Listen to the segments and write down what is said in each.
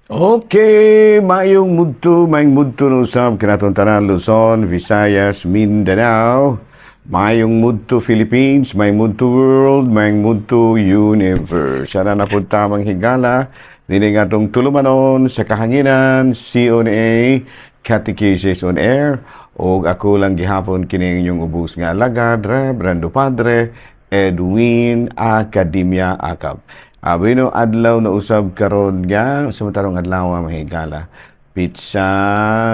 Okay, maayong mudto no usab kanatong tanan, Luzon, Visayas, Mindanao. Maayong mudto, Philippines, maayong mudto, world, maayong mudto, universe. Sana na pud tamang higala dini nga atong tulumanon sa kahanginan, CONA, Catechesis on Air. Og ako lang gihapon kini inyong ubos nga alagad, Reverendo Padre Edwin Academia Acab. Bueno, adlaw na usab karon nga sa matarong adlaw, mga higala. Petsa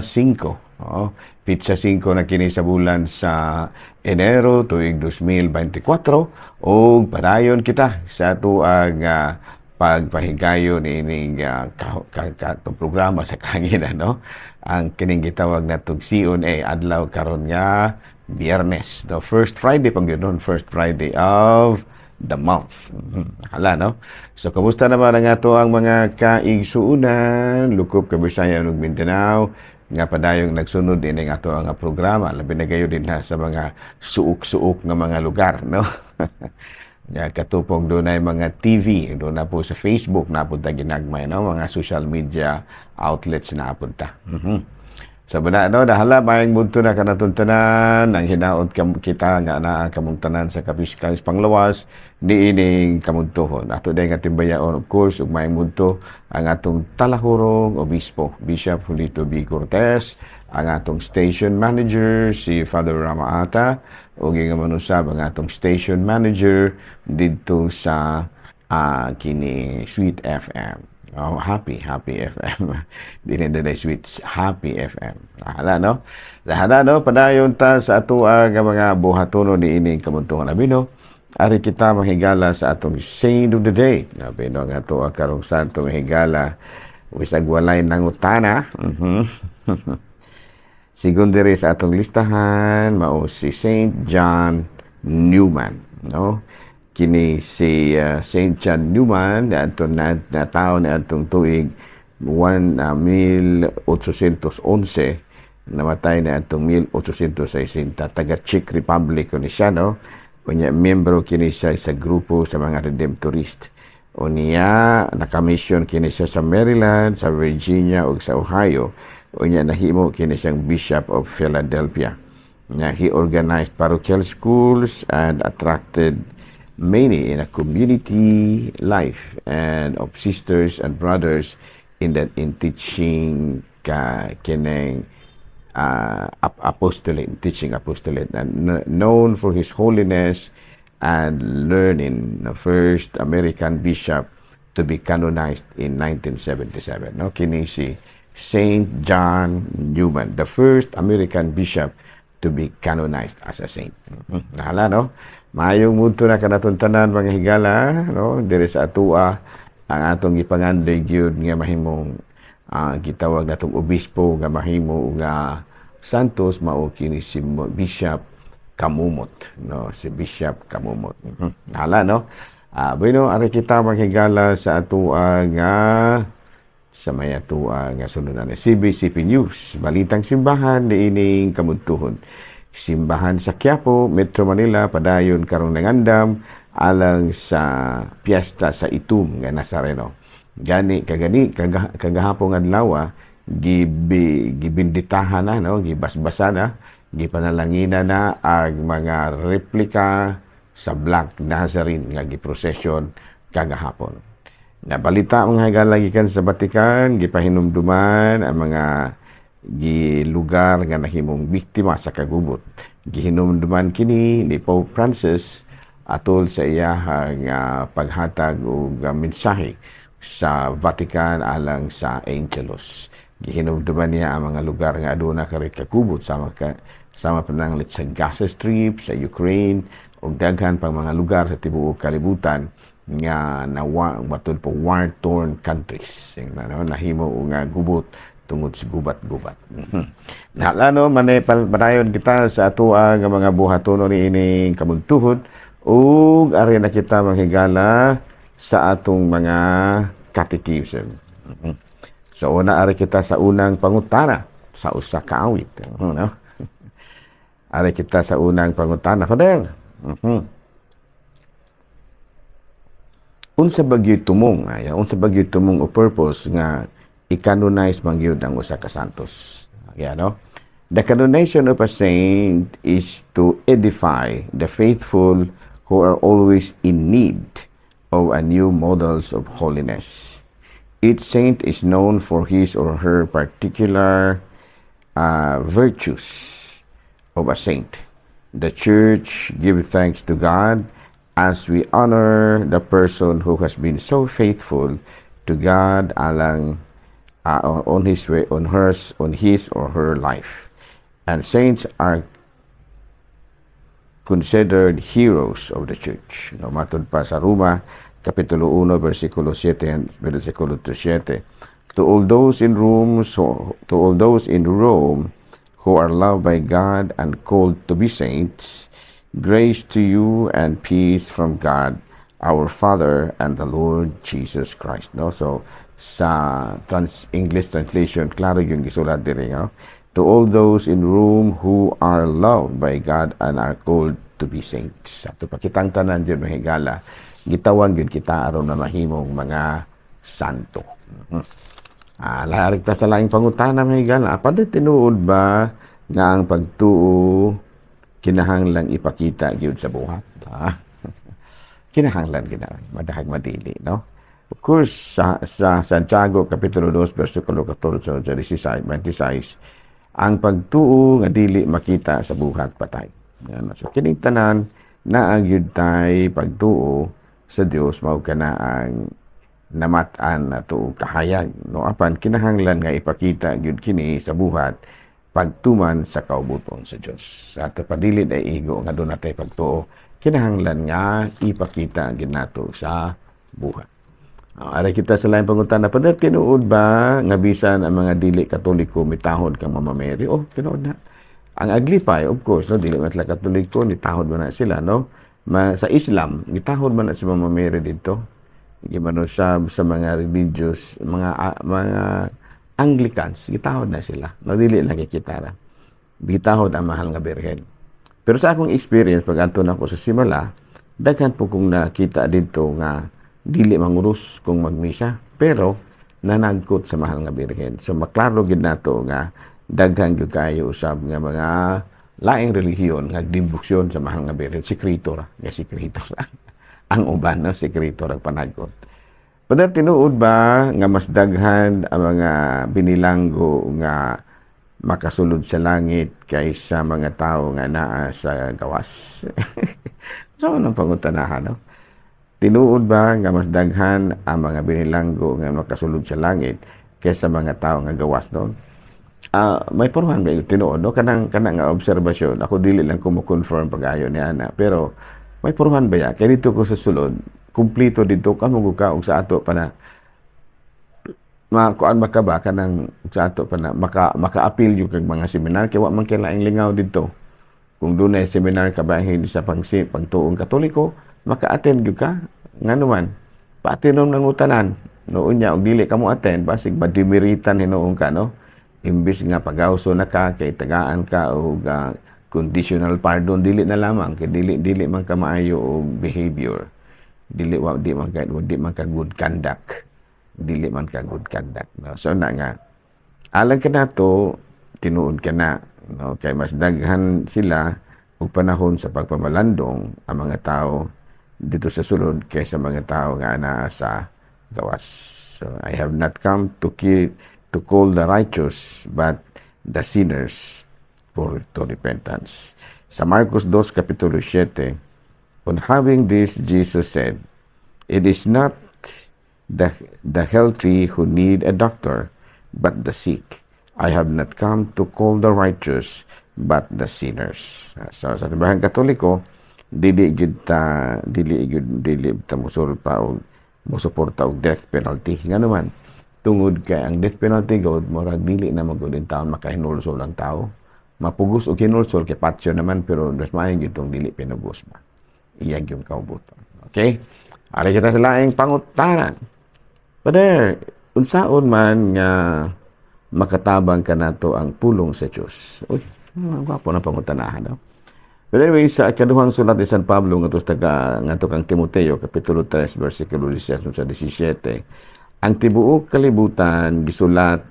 5. Oo. Petsa 5 na kini sa bulan sa Enero tuig 2024 ug padayon kita sa atoang pagpahigayon ining programa sa kahanginan, no, ang kining gitawag natong CONA, adlaw karon nga Biyernes, the first Friday pang yun, first Friday of the month. Hala, no? So, kamusta naman ang ato ang mga kaigsuunan, lukop Kabisaya ug Mindanao, nga padayong nagsunod din ang ato ang programa, labi na gayo din ha sa mga suok-suok nga mga lugar, no? Nga katupong doon ay mga TV, doon na po sa Facebook, napunta ginagmay, no? Mga social media outlets na punta. Sa bana no, dahala, maayong mudto na kanatong tanan ang hinaot kita nga naa kamong tanan sa kapiskal panglawas niining kamudtohon. Ato day nga timbayaon, of course, ug maayong mudto ang atong talahurong obispo, Bishop Julito B. Cortez, ang atong station manager si Father Ramaata ug nga manusab ang atong station manager didto sa kini Sweet FM. Oh, Happy, Happy FM. Dili na Sweet, Happy FM. Hala, no? Hala, no? Padayon ta sa ato nga mga buhatono ni ining kamuntuhan. Abi, no? Ari kita mahigala sa atong saint of the day. Abi, no? Ang ato ang karong santo mahigala. Bisag walay nangutana. Sigon diri sa atong listahan, mao si Saint John Newman, no? Kini si Saint John Newman adto na natawo na atong tuig 1811, namatay na atong 1860, taga Czech Republic ni siya, no? Unya miyembro kini siya sa grupo sa mga Redemptorist. Unya nakamisyon kini siya sa Maryland, sa Virginia ug sa Ohio. Unya nahimo kini siyang Bishop of Philadelphia. Nya he organized parochial schools and attracted many in a community life and of sisters and brothers in that in teaching ka kining apostolate, teaching apostolate, and known for his holiness and learning, the first American bishop to be canonized in 1977, no? Kini si Saint John Newman, the first American bishop to be canonized as a saint. Nahala, no? Maayong mudto na kanatong tanan, mga higala, no? Diri sa atua ang atong gipangandoy gyud nga mahimong gitawag natong obispo nga mahimo nga santos mao kini si Bishop Camomot, no? Si Bishop Camomot. Hala, no? Bueno, ari kita maghigala sa atua nga sa may atua nga sunudan ni CBCP News, Balitang Simbahan niining kamudtuhon. Simbahan sa Quiapo, Metro Manila, padayon karong nangandam alang sa piyesta sa Itum nga Nazareno. Gani kagani kagahapon adlaw gibinditahan na, no, gibasbasa na, gipanalangina na ang mga replika sa Black Nazarene nga giprosesyon kagahapon. Nabalita, mga higala, gikan sa Vatican, gipahinumduman ang mga gi lugar nga nahimong biktima sa kagubot. Gihinumduman kini ni Pope Francis atol sa iyahang paghatag og mensahe sa Vatican alang sa Angelus. Gihinumduman niya ang mga lugar nga aduna karoy kagubot sama pananglit sa Gaza Strip, sa Ukraine ug daghan pang mga lugar sa tibuok kalibutan nga nawa matud po war torn countries. No, nahimo nga gubot tungod sa gubat-gubat. Nahala, no, manay padayon kita sa atoa nga mga buhatono ni ining kamudtuhon ug ari na kita manghigala sa atong mga catechism. So una, ari kita sa unang pangutana sa usa ka awit. No? Ari kita sa unang pangutana, Father. Unsa ba gyud tumong, ay, unsa ba gyud tumong o purpose nga I-canonize man gyud ang usa ka santos. Yeah, no? The canonization of a saint is to edify the faithful who are always in need of a new models of holiness. Each saint is known for his or her particular virtues of a saint. The Church gives thanks to God as we honor the person who has been so faithful to God alang on his way, on his or her life. And saints are considered heroes of the Church. No, matod pa sa Roma, Kapitulo 1, versikulo 7 and versikulo 7. To all those in Rome who are loved by God and called to be saints, grace to you and peace from God, our Father, and the Lord Jesus Christ. No? So, sa English translation, klaro yung gisulat diri, no? To all those in Rome who are loved by God and are called to be saints. Ato pa kitang tanan gyud, mahigala, gitawag gyud kita aron na mahimong mga santo. Ah, larik ta sa laing pangutana, mahigala. Apan tinuod ba nga ang pagtuo kinahanglang ipakita gyud sa buhat? Ah. Kinahanglan gid na, madahag madili, no? Of course, sa Santiago Kapitulo 2 versikulo 14 sa 16, 26, ang pagtuo nga dili makita sa buhat, patay. Yan. So kining tanan naa gyud tay pagtuo sa Dios, mao kana ang namat-an na tuo kahayag, no? Apan kinahanglan nga ipakita gyud kini sa buhat, pagtuman sa kaubuton sa Dios. Sa ato pa, dili ay igo nga duna tay pagtuo, kinahanglan nga ipakita gyud nato sa buhat. Ari kita sa laing pangutana. Pader, tinuod ba nga bisan ang mga dili Katoliko mitahod kang Mama Mary? Oh, tinuod na. Ang Aglipay, of course, no, dili man sila Katoliko, nitahod man na sila, no? Sa Islam, gitahod man na si Mama Mary dito. Gimano sa mga religious, mga Anglicans, gitahod na sila. No, dili lang kay kita ra. Gitahod ang Mahal nga Birhen. Pero sa akong experience, pag adto na ako sa Simala, daghan po kong nakita dito nga dili manguros kung magmisa, pero nanagkot sa Mahal nga Birhen. So maklaro gid nato nga daghan gyud kayo usab nga mga laing relihiyon nga debosyon sa Mahal nga Birhen. Sekreto ra, nga sekreto ra. Ang uban, no, sekreto ra panagkot. Pader, tinuod ba nga mas daghan ang mga binilanggo nga makasulod sa langit kaysa mga tao nga naa sa gawas? So, anong pangutanahan, no? Tinuod ba nga mas daghan ang mga binilanggo nga makasulod sa langit kaysa mga tao nga gawas doon? Ah, may puruhan ba yung tinuod, no? Kanang kanang nga obserbasyon. Ako, dili lang ko mo-confirm pag-ayo ni ana, pero may puruhan ba ya? Kay dito ko sa sulod, kumplito dito kan mo ka og sa ato pa na makuan maka ba kanang sa ato pa na maka-appeal yung kag mga seminar kay wa man kay laing lingaw dito. Kung dunay seminar kabahin sa pagtuong Katoliko, maka-attend gyud ka. Ngano man, pa-attend nang tanan. No, unya og dili ka mo attend, basig madimeritan hinuon ka, no? Imbis nga pagawso na ka kay tagaan ka og conditional pardon, dili na lamang kay dili dili man ka maayo og behavior. Dili wa di man ka di man ka good conduct. Dili man ka good conduct. No? So na nga alang kanato, tinuod ka na, no, kay mas daghan sila og panahon sa pagpamalandong ang mga tao dito sa sulod kaysa mga tao nga naa sa gawas. So I have not come to call the righteous but the sinners for to repentance. Sa Marcos 2 Kapitulo 7, on having this, Jesus said, "It is not the healthy who need a doctor, but the sick. I have not come to call the righteous, but the sinners." So sa Simbahang Katoliko, dili gyud dili ta musulpa og musuporta og death penalty. Ngano man, tungod kay ang death penalty gud murag dili na magud taon makahinulsol ang tao. Mapugos og hinulsol kay patsyo naman, pero mas maayo gyud tong dili pinugos ba. Iyag yung kaubuton. Okay? Ari kita sa laing pangutana. Brother, unsaon man nga makatabang kanato ang pulong sa Dios? Uy, ang gwapo na pangutanahan, no? But anyway, sa ikaduhang sulat ni San Pablo ngadto sa taga ngadto kang Timoteo, kapitulo 3 bersikulo 16 sa 17, Ang tibuok kalibutan gisulat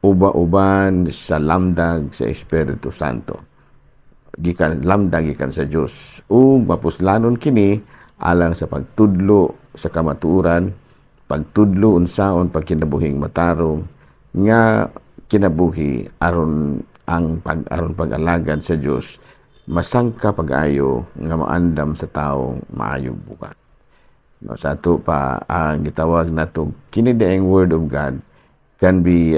uba-uban sa lamdag sa Espiritu Santo. Gikan lamdag gikan sa Dios ug mapuslanon kini alang sa pagtudlo sa kamatuoran, pagtudlo unsaon pagkinabuhing matarong nga kinabuhi aron ang pag aron pag-alagad sa Dios, masangka pag-ayo nga maandam sa taong maayong buhat. No, sa ato pa ang gitawag nato kini diayng word of God can be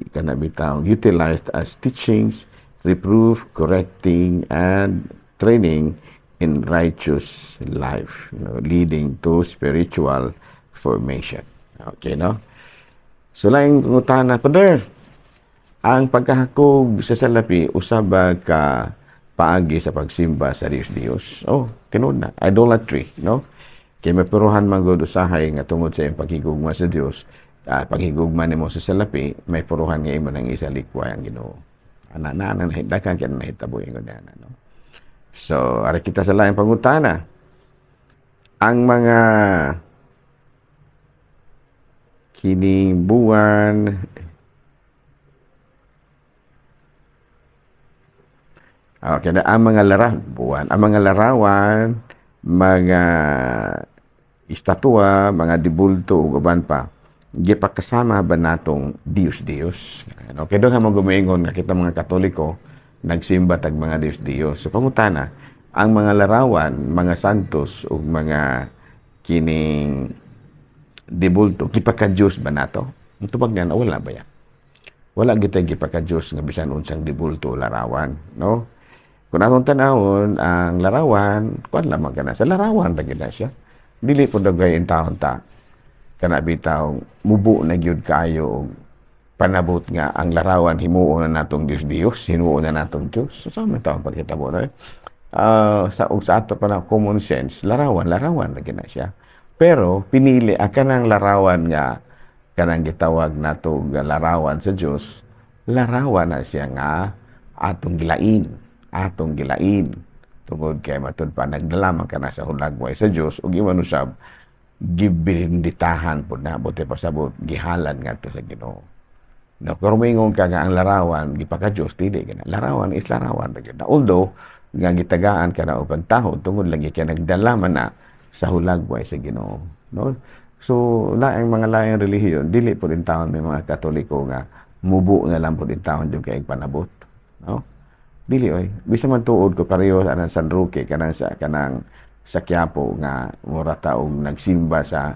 kana bitawng utilized as teachings, reproof, correcting and training in righteous life, leading to spiritual formation. Okay, no? So laing pangutana, Father, ang pagkahakog sa salapi usa ba ka paagi sa pagsimba sa Dios Dios? Oh, tinuod na. Idolatry, no? Kay mapuruhan man gud usahay nga tungod sa iyong paghigugma sa Dios, paghigugma nimo sa salapi, may puruhan nga imo nang isalikway ang Ginoo. Ana na na daghan kay nahitabo ingon ana, no? So, ari kita sa laing pangutana. Ang mga kining buwan. Okay, na ang mga buwan, ang mga larawan, mga estatwa, mga dibulto ug uban pa, gipakasama ba natong Dios Dios? Okay, doon mo gumiingon nga kita mga Katoliko nagsimba tag mga Dios Dios. So pangutana, ang mga larawan, mga santos ug mga kining dibulto, gipaka-Dios ba nato? Ang tubag niyan, wala ba yan? Wala kita gipaka-Dios nga bisan unsang dibulto o larawan, no? Kung atong tan-awon, ang larawan, kuan lamang kana sa larawan ra gyud na siya. Dili po dagay taon ta kana bitaw mubo na gyud kaayo og panabot nga ang larawan himuon na natong Dios Dios, himuon na natong Dios. So sa man taon pagkitabo na sa ug sa ato pa na common sense, larawan, larawan ra gyud na siya. Pero pinili ang kanang larawan nga kanang gitawag nato nga larawan sa Dios, larawan na siya nga atong gilain, atong gilain tungod kay matud pa nagdala man kana sa hulagway sa Dios ug iwan usab gibinditahan pud na, buti pasabot gihalan ngadto sa Ginoo. No, kung rumingon ka nga ang larawan gipaka Dios, dili gina. Larawan is larawan ra gyud na. Although nga gitagaan ka na og pagtahod tungod lagi kay nagdala man na sa hulagway sa Ginoo, no? So laing mga laing relihiyon, dili pud taon may mga Katoliko nga mubo na lang pud taon jud kay panabot, no? Dili oy. Bisan man tuod ko pareho anang San Roque kanang sa Quiapo nga mura ta og nagsimba sa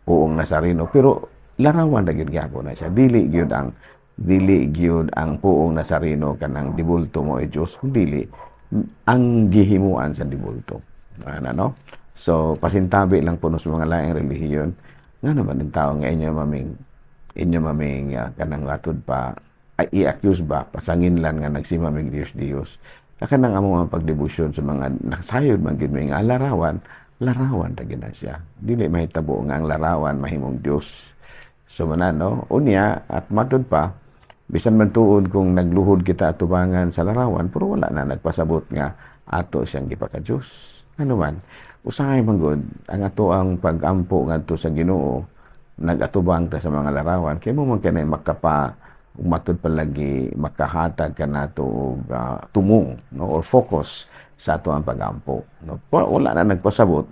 Poong Nazareno, pero larawan ra gyud gyapon na siya. Dili gyud ang Poong Nazareno kanang dibulto mo ay Dios, kung dili ang gihimuan sa dibulto. Ana, no? So pasintabi lang po no sa mga laing relihiyon nga naman ang tao nga inyo maming kanang latud pa ay i-accuse ba, pasanginlan nga nagsimba mig Dios Dios. Kanang among mga pagdebosyon sa mga nakasayod man gyud nga larawan, larawan ra gyud na siya. Dili mahitabo nga ang larawan mahimong Dios. So mana, no? Unya at matud pa, bisan man tuod kung nagluhod kita atubangan sa larawan, pero wala na nagpasabot nga ato siyang gipaka-Dios. Ano man, usahay man gud ang ato ang pag-ampo ngadto sa Ginoo, nagatubang ta sa mga larawan kay mo man kanay makapa matud palagi makahatag ka nato og tumong, no, or focus sa ato ang pagampo, no? Wala na nagpasabot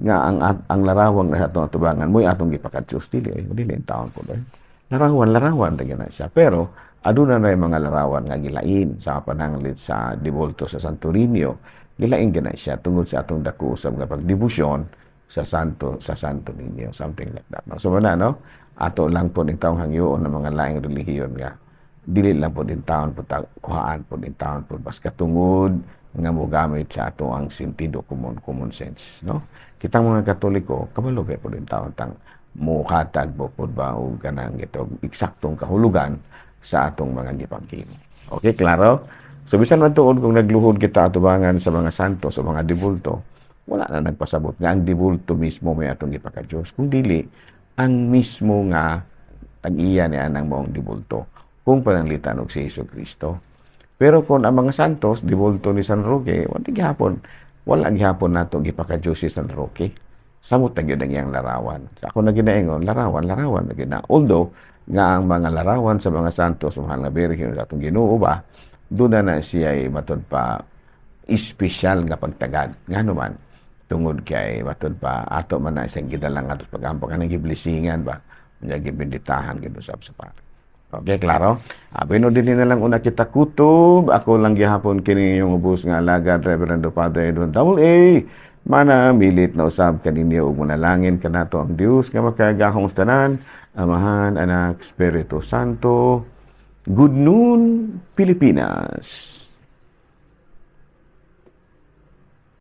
nga ang larawang na sa atong atubangan mo'y atong gipaka-Dios. Dili ay dili ang taon ko ba, larawan larawan ra na siya. Pero aduna na yung mga larawan nga gilain sa pananglit sa dibulto sa Santo Niño, gilain gina siya tungod sa atong dako usab nga pagdebosyon sa Santo Niño, something like that, no? So mana, no, ato lang po ning taong hangyoon ng mga laing relihiyon nga dili lang po din taon po ta, kuhaan po din taon po basta tungod nga mogamit sa ato ang sentido common, common sense, no? Kitang mga Katoliko kabalo pa po din taon tang mukatag po po ba og kanang ito eksaktong kahulugan sa atong mga gipanghimo. Okay, klaro? So bisan man tuod kung nagluhod kita atubangan sa mga santo, sa mga dibulto, wala na nagpasabot nga ang dibulto mismo may atong gipaka-Dios. Kung dili, ang mismo nga tag-iya ni anang maong dibulto kung pananglitan og si Hesus Kristo. Pero kung ang mga santos, dibulto ni San Roque, wala gihapon nato gipaka-Dios si San Roque. Samot na gyud ang iyang larawan. Sa ako na ginaingon, larawan, larawan na gyud na. Although, nga ang mga larawan sa mga santo sa Mahal nga Birhen, sa atong Ginoo ba, doon na na siya ay matud pa espesyal nga pagtagad. Ngano man, tungod kay matud pa ato man na isang gidalang ato pagampo kanang giblesingan ba, unya gibinditahan gid usab sa pare. Okay, klaro? Bueno, din na lang una kita kutob. Ako lang gihapon kini yung ubos nga alagad, Reverendo Padre Edwin Double A. Mana milit na usab kaninyo ug manalangin kanato ang Dios nga makagahong sa tanan, Amahan, Anak, Espiritu Santo. Good noon, Pilipinas.